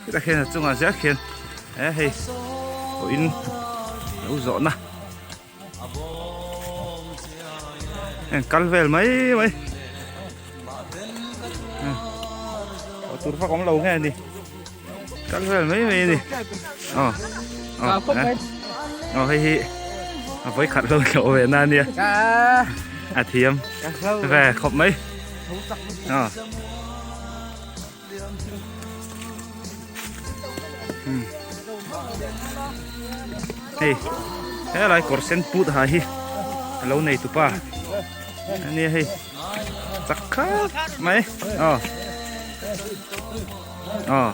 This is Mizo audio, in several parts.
Hetah khian a chungah zel khian he hei pawhin lo zawhna heng kal vel mai mai aw tur vak awm lo nge ni kal vel mai mai a ni aw aw aw hei hi a vawi khat lo hlauh ve na ania a thiam ve khawp mai aw Hei helai kawr sen put ha hi a lo nei tupa ania hei chak khap mai aw aw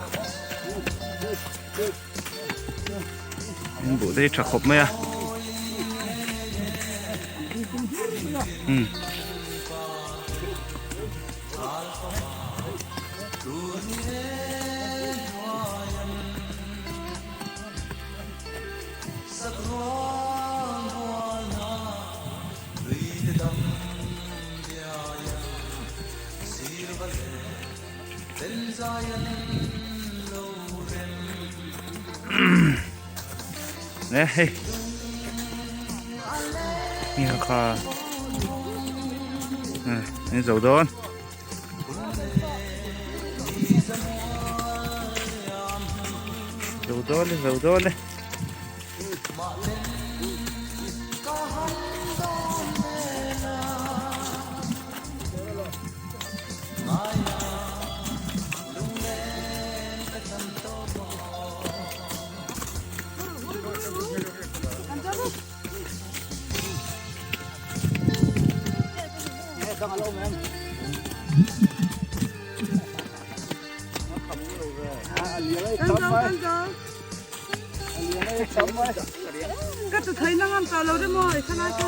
in buh te hi tha khawp mai a umm. Nè hei Ni kha Ni zo dawn Zo dawn e zo dawn e Ka tu thei na ngam ta lo de maw thalai kha.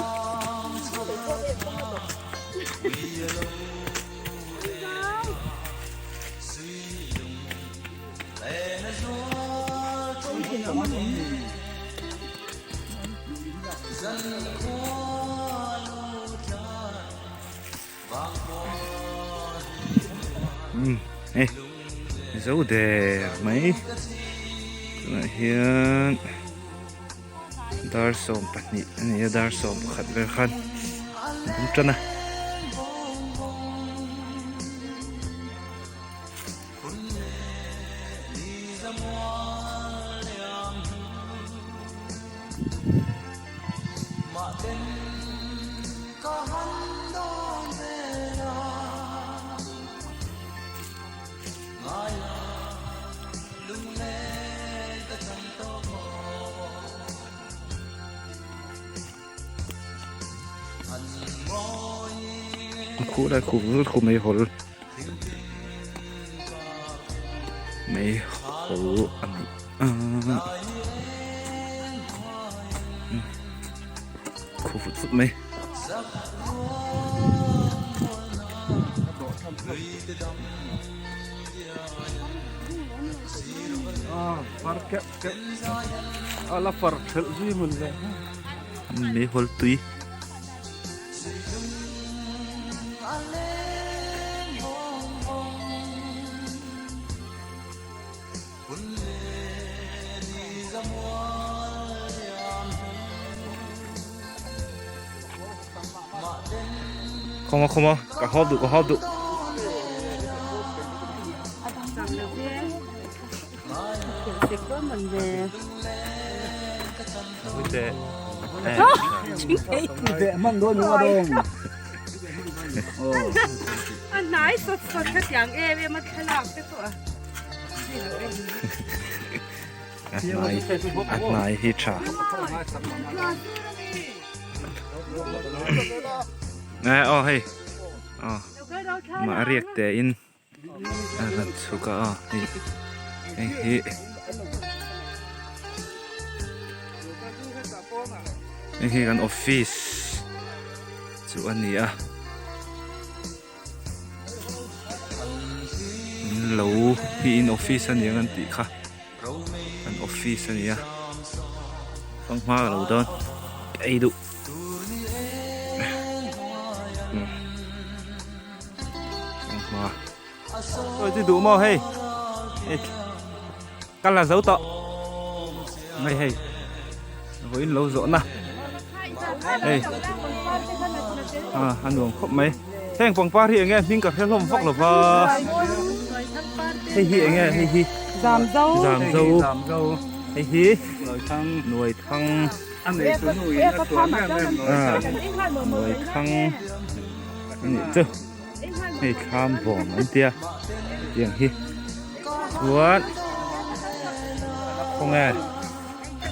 Umm hei zo der mai tunah hian dar 12 a ni a dar 11 vel khan an awm tan a. Khu lai khu khu meihawl meihawl a ni a khu vut vut mai. Meihawl tui. Khawma khawma ka hawp duh ka hawp duh. A hnai sawt sawt kha tiang em em a thlalak te pawh a. A hnai a hnai hi tha. Nè aw hei aw mah riak te in a rawn chhuk a aw hei hei hi hei hi kan office chu a ni a in lo hi in office a ni ang an tih kha an office a ni a. Fanghma ka lo dawn ka ei duh. Fanghma. Oi chu duh maw hei. Hei ka la zo tawh. Hei hei. Vawiin lo zawh na. Hei. A a nuam khawp mai. Heng pangpar hi enge hming ka hre hlawm vak lova. Hei hi enge hei hi. Zamzo. Zamzo. Zamzo. Hei hi. Nuaithang. Nuaithang. A nei chu nu in a chhuah em em nuaithang. Nuaithang. Ani chu. Hei thlam bawm an tia. Tiang hi. Chuan khawnge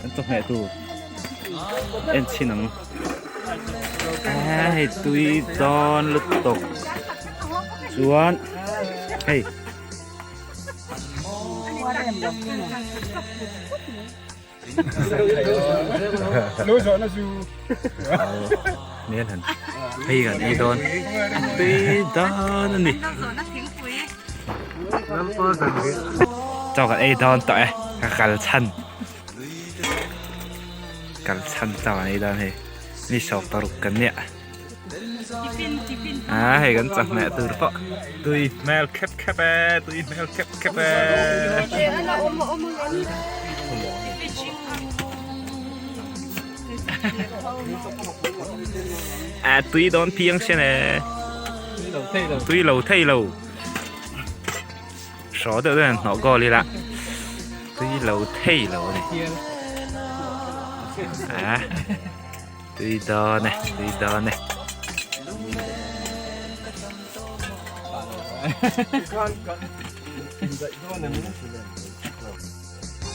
an chawhmeh tur en chhin ang. Hei tui dawn lutuk. Chuan hei. Hei kan ei dawn tui dawn a ni chaw kan ei dawn tawh e ka kal chhan kal chhan chaw kan ei dawn hei ni 16 kan nia a hei kan chawhmeh tur pawh tui hmel khep khep e tui hmel khep khep e. A tui dawn phiang sen e tui lo thei lo hraw deuh deuh in hnawh goal ila tui lo thei lo a ni a. Tui dawn e, tui dawn e.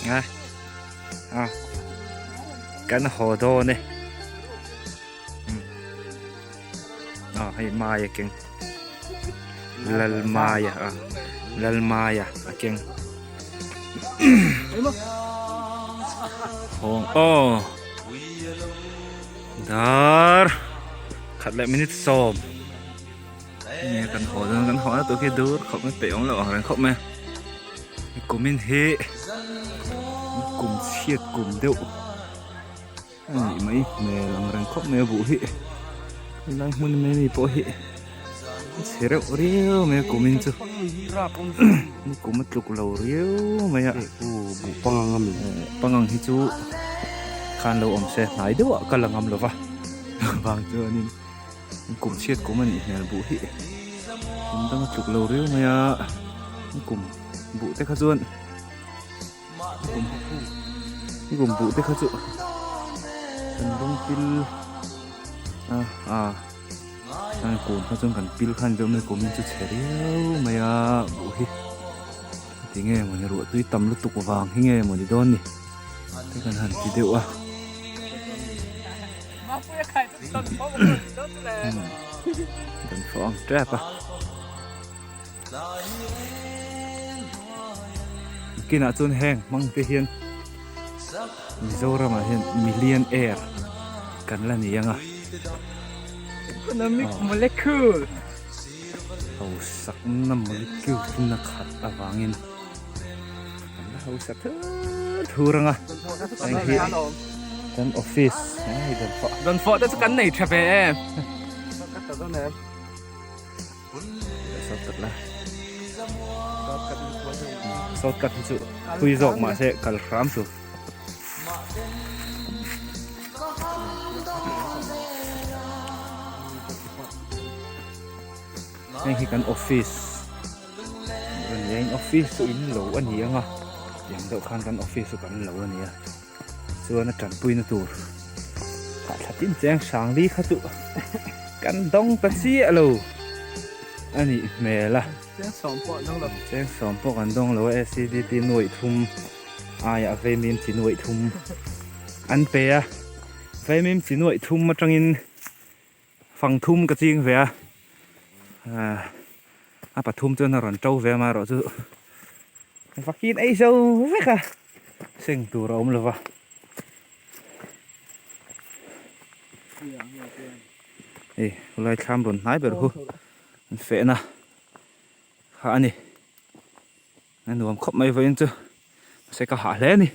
A, a, kan haw dawn e. A, hei mai a keng. Lalmaia a, Lalmaia a keng. Hawng aw. Dar khat leh minute sawm nge kan haw dawn kan haw na tur khi dur khawp mai peih awm loh ang reng khawp mai kumin hi kum chhiat kum deuh a nih mai hmel ang reng khawp mai a buh hi helai hmun mai mi pawh hi a chhe reuh riau mai a kumin chu kum a tluk lo riau mai a pangang hi chu khan lo awm se hnai deuh ah ka la ngam lo va vang chuanin kum chhiat kum a nih hmel buh hi kum dang a tluk lo riau mai a kum buh te kha chuan. Nikum buh te kha chu kan rawng pil a a chuan kum kha chuan kan pil khan deuh mai kumin chu chhe riau mai a buh hi tinge mawni ruah tui tam lutuk vang hi nge mawni dawn ni te kan han ti deuh a kan fawh ang tep a. Kinah chuan heng hmang te hian Mizoramah hian million air kan la ni ang a. Economic molecule. Hausakna molecule chu na khat avangin kan la hausa thur thur ang a. Heng hi kan office hei dawnfawh. Dawnfawh te chu kan nei tha ve em. Shortcut la Shortcut hi chu thui zawk mah se kal hram tur. Heng hi kan office office chu in lo a ni ang a tiang deuh khan kan office chu kan lo a ni a. Chuan a tanpuina tur thla tin cheng sang li kha chu kan dawng ta chiah lo a nih hmel a. Cheng sawm pawh an dawng lo. Cheng sawm pawh kan dawng lo a SCDP nuaih thum aiah Vaimim chi nuaih thum an pe a. Vaimim chi nuaih thum atangin fang thum ka ching ve a. A pathum chuan a rawn to ve a amaherawhchu Vakin ei zo vek a, seng tur a awm lo va. Hei khulai thlam rawn hnai ber hu an fehna kha a ni. A nuam khawp mai vawiin chu mahse ka hah hle a ni.